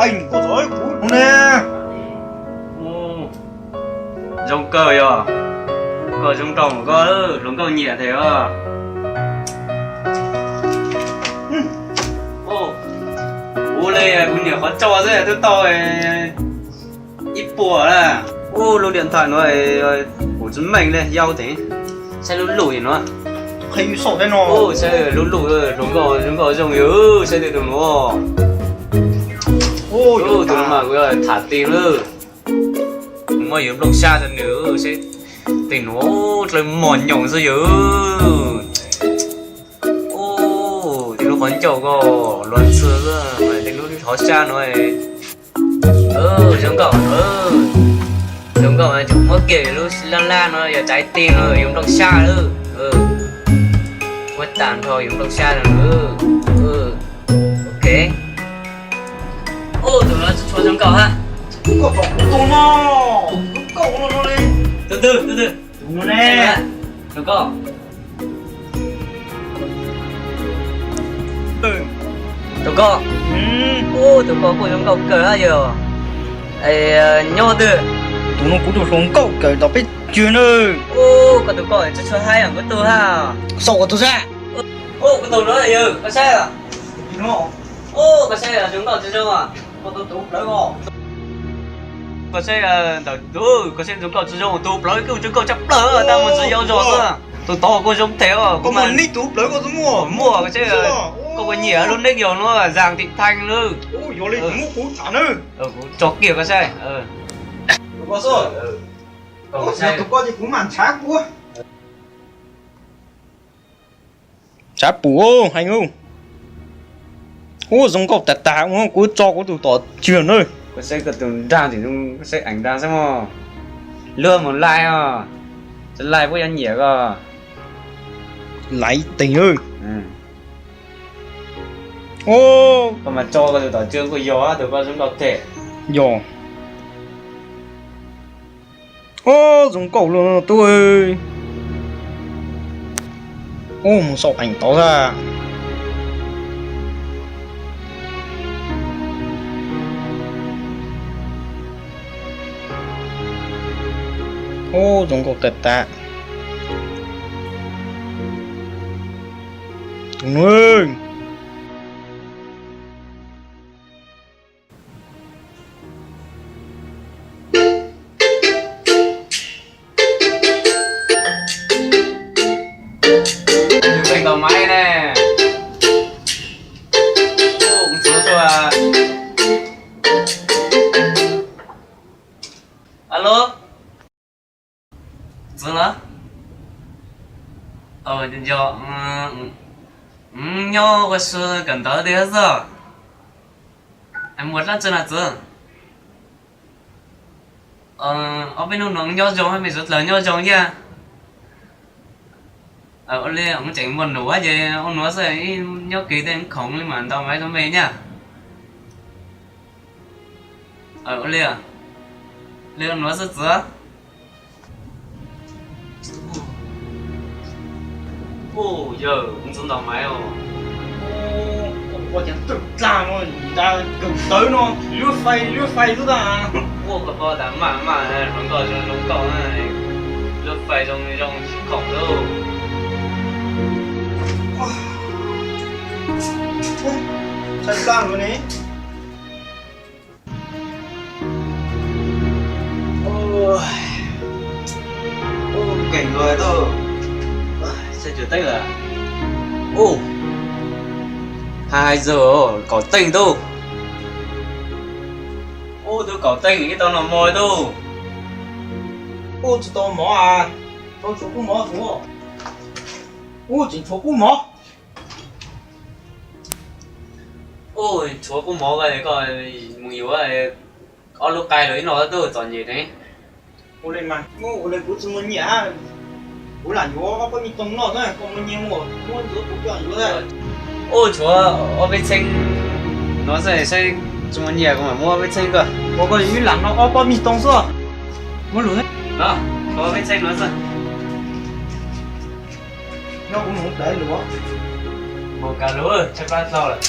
Ua ne. Zoo kawg yog. Koj zoo nraug mas koj hluas nkauj nyiam thiab os. Ua li kuv niam qhov tso xwb twb tau ib puas lawm. Ua lub điện thoại no kuv tsis meej li yau tes. Saib lub lus no. Saib lub lus hluas nkauj zoo nkauj zoo yog saib tus nuav. Tus nuav mas kuv tham tij lawm. Muab yus nplooj sab rau nws saib. Tej nuav dlawb mos nyoos xwb yog. Tej lub qhov ncauj ko luag ntxhi xwb, tej lub qhov sab no. Zoo nkauj, zoo nkauj, tseem muab kiag lub laj laj no yog trái tim no yus nplooj sab lawm. Muab tag nrho yus nplooj sab no. Ok. Tus no tsis tshua zoo nkauj hab. Koj tsom kuv tus no, zoo nkauj no li. Tus twg, tus twg? Tus no ne. Zoo nkauj. Tus koj. Tus koj kuj zoo nkauj kawg hab yog. Nyob twg? Tus no kuv tus hluas nkauj kawg tom peb tsuag na. Koj tus koj tsis tshua haib yog kuv tug hab. Xauj kuv tug sab. Kuv tug no yog koj saib. Koj saib zoo nkauj tsis zoo. Koj saib ntawm tus, koj saib zoo nkauj tsis zoo, tus plawv kuj zoo nkauj tshaj plaws, tab mus tsis yau zog xwb. Tus tod kuj zoo thiab. Koj muaj neb tus plawv koj tsis muaj? Muaj, koj saib, koj puas nyiam lub neb yog no Giàng Thị Thanh lawm. Yog li muab kuv tham na. Kuv tso kiag koj saib. Tus koj ces kuv mam ntshav kuv. Ntshav pum heev. Ub, zoo nkauj tag tag, kuv tso kuv tus tom tsuag na. Koj saib koj tus nraag, koj saib eev nraag xwb mog. Luag mus laij os, tsis laij puab yuav nyiam koj. Laij teeg. Koj mas tso koj tus tom tsuag kuj yog tus koj zoo nkauj thiab. Yog. Ub, zoo nkauj luaj tub. Ub, mus xauj eev tod xwb. Ub, zoo nkauj tag tag. Tus no. Tus tseem ntaus maiv ne. Ub, txiv tuaj. Alo. Txiv los? Yog, nyob ua si kawm ntawv tiag xwb. Muaj dlaab tsi na txiv? Ob peb hnub no nyob zoo hab, mej suav dlawg nyob zoo thiab? Ua li tseem muaj num ces ua nuav xwb, nyob kis tej khoom li mas ntaus maiv rua mej nyab. Ua li, li ua nuav xwb txiv. Ub, yawg, kuv txiv ntaus maiv os. Ua cas twb dlaag no, ntaus kawm ntawv no, luab fais luab fais xwb tas. Ua koj paub tas maj maj, hluas nkauj zoo zoo nkauj, luab fais zoo zoo tsis khoom lauj. Tshaib plab lawm ne. Keem los tau, saib cuag teeb lawm. Ub, hais hais zog kaum teej tub. Ub, tub kaum teej ib tau noj mov tub. Ub, tsis tau mov as, tau tshuav kub mov tsuav. Ub, tseem tshuav kub mov. Ub, tshuav kub mov koj, koj mus yuav ob lub qai los ib noj tub txom nyem ne. Ua li mas, ua li kuv tsis muaj nyiaj, kuv lam yuav ob pab me tooj noj na, koj muaj nyiaj muaj muab ntxuav kuv coj yuav. Ub, tshuav ob peb txheeb no xwb, saib tsis muaj nyiaj kuv mam muab ob peb txheeb koj. Ua koj lam noj ob pab me tooj xwb. Muab lus, tshuav ob peb txheeb no xwb. Nyob kuv mus plaws lus. Mus kawm lus, tshaib plab tau lawm.